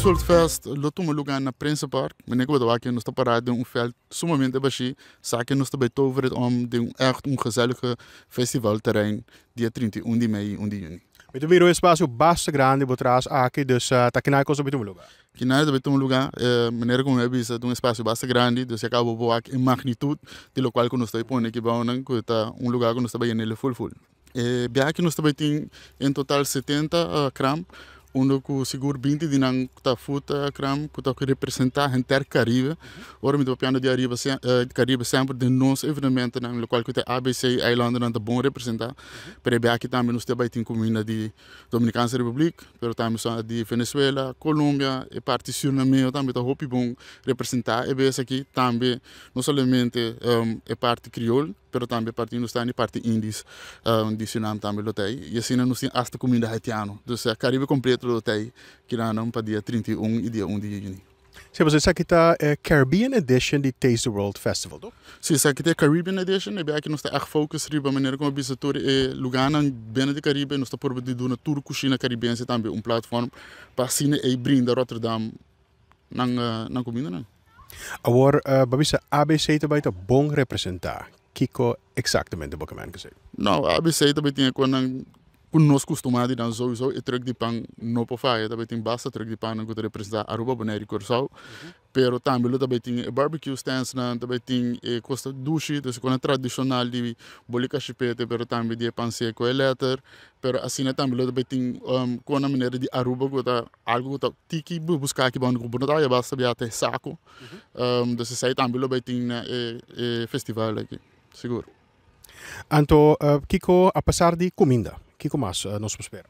Taste World Fest lo tuma lugá na Prinsenpark. Manera ku bo ta wak nos ta pará den un vèlt sumamente bashí. Esaki nos ta bai tover het om den un ègt un gezellige festivalterrein dia 31 di mei i 1 di yüni. Mi ta mira un espasio basta grandi bo tras aki, dus ta kina e kos ta bai tuma lugá? Kina ta bai tuma lugá, manera ku mi a bisa ta un espasio basta grandi, dus ya kaba bo por wak e magnitut di lokual ku nos ta bai pone aki bounan ku ta un lugá ku nos ta bai yen'el ful ful. E biaha aki nos ta bai tin en total 70 kram, unda ku sigur 20 di nan ta food kram ku ta representá henter Karibe. Ora mi ta papiando di Ariba Karibe semper den nos evenementonan lokual ku ta ABC eilandennan ta bon representá. Pero e biaha aki tambe nos ta bai tin kuminda di Dominikanse Republik, pero tambe sa di Venezuela, Colombia, e parti Surinameo tambe ta hopi bon representá e bes aki. Tambe no solamente e parti kriol. Pero tambe parti hindustani y parti indies di Surinam tambe lo ta ey. Y asina nos tin hasta cuminda haitiano. Dus Caribe completo lo ta ey kiranan pa dia 31 y dia 1 di juni. Sí, pasobra esaki ta e Caribbean Edition di Taste the World Festival, toch? Sí, esaki ta e Caribbean Edition. E biaha nos ta echt focus riba manera como a bisa tur e lugarnan binnen di Caribe. Nos ta purba di duna tur cushina caribense tambe un platform pa asina ey brinda Rotterdam nan nan cumindanan. Awor, bo a bisa ABC ta bai ta bon representá. Kiko eksaktamente bo ke men ku esei? No, ABC ta bai tin e konan ku nos kustumá di nan souiso. E truk di pan no por faya. Ta bai tin basta truk di pannan ku ta representá Aruba, Bonaire i Kòrsou. Pero tambe lo ta bai tin e barbecue standsnan, ta bai tin e kos ta dushi, dus e konan tradishonal di boli kashipete, pero tambe di e pan seku e lèter. Pero asina tambe lo ta bai tin konan manera di Aruba ku ta Algo ku ta tiki bo buska aki banda ku bo no ta haya basta bia ta e sako. Dus esei tambe lo bai tin na e e festival aki, sigur. Anto kiko apesar di kuminda, kiko mas nos por spera?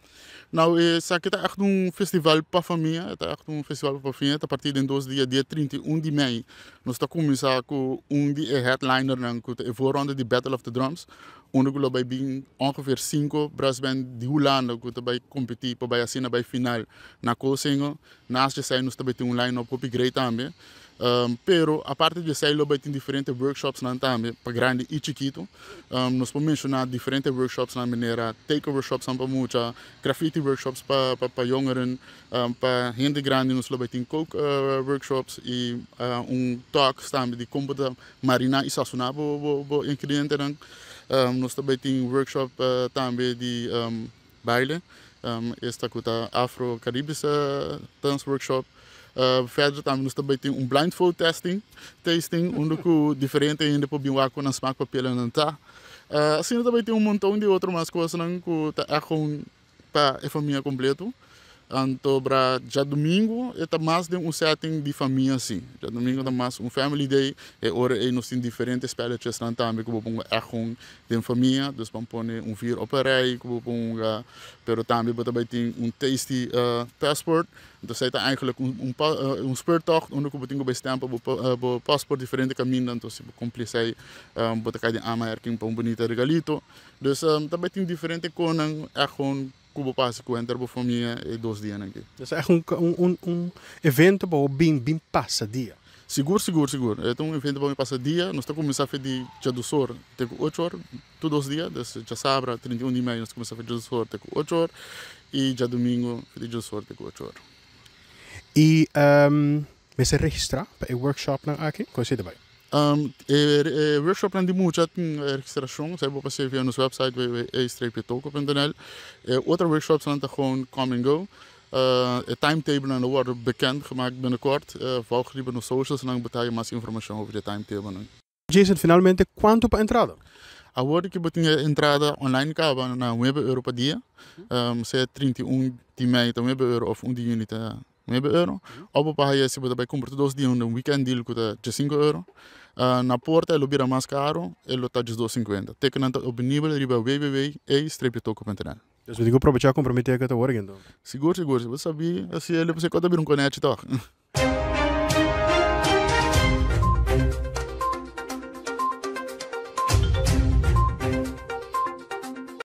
Nou esaki ta ègt un festival pa famia, e ta ègt un festival pa famia, ta partí den dos dia, dia 31 di mei nos ta kuminsá ku un di e headlinernan ku ta e voorronde di Battle of the Drums, Unda ku lo bai bin ongeveer sinku brassband di Hulanda ku ta bai kompetí pa bai asina bai final na Koolsingel. Naast esei nos ta bai tin un line up hopi grei tambe. Pero aparte di esei lo bai tin diferente workshopsnan tambe pa grandi i chikitu. Nos por menshoná diferente workshopsnan manera tekenworkshopsnan pa mucha, graffiti workshops pa pa jongeren, pa hende grandi nos lo bai tin kook workshops i un talks tambe di kon bo ta Mariná i sasoná bo bo ingredientenan. Nos ta bai tin workshop tambe di baile, esta ku ta Afro Caribische dans workshop. Verder tambe nos ta bai tin un blindfold testing, tasting, unda ku diferente hende por bin wak ku nan smak papelnan ta. Asina ta bai tin un monton di otro mas kosnan ku ta ègt gewoon Pa e famia completo. Anto bra djadumingu e ta mas den un setting di famia si. Djadumingu ta mas un family day. E ora ei nos tin diferente spelletjesnan tambe ku bo por hunga ègt gewoon den famia. Dus ban pone un vier op een rij ku bo por hunga. Pero tambe bo ta bai tin un tasty passport. Anto esei ta eigenlijk un un speurtocht unda ku bo tin ku bai stempel bo bo paspoort diferente kaminda. Anto si bo kumpli esei bo ta kai den aanmerking pa un bunita regalito. Dus ta bai tin diferente konan ègt gewoon ku bo pasa ku henter bo famia e dos dianan aki. Dus ègt un un un evento pa bo bin bin pasa dia. Sigur sigur sigur e ta un evento pa bo bin pasa dia. Nos ta kuminsá fe di djadushor te ku ocho or tur dos dia. Dus djasabra 31 di mei nos ta kuminsá fe di djadushor te ku ocho or i djadumingu fe di djadushor te ku ocho or. I mester registrá pa e workshopnan aki? Kon esei ta bai? E workshopnan di mucha tin registrashon, esei bo por hasi via nos website www.e-toko.nl. E otro workshopsnan ta gewoon come and go. E timetablenan lo wòrdu bekend gemaakt binnenkort. Volg riba nos socialsnan bo ta haya mas informashon over di e timetablenan. Jason, finalmente kuantu pa entrada? Awor ki bo tin e entrada online kaba na nuebe euro pa dia. Sea 31 di mei ta nuebe euro òf 1 di yüni ta Nuebe euro. Òf bo por haya si bo ta bai kumpra tur dos dia un weekend deal ku ta diesinku euro. Na porta e lo bira mas karu, e lo ta 12,50. Tekennan ta optenibel riba www.e-toko.nl. Dus bo tin ku probechá kumpra mi teket awor aki anto. Sigur sigur, si bo sabi, así e lo por ta bira un konechi tòg.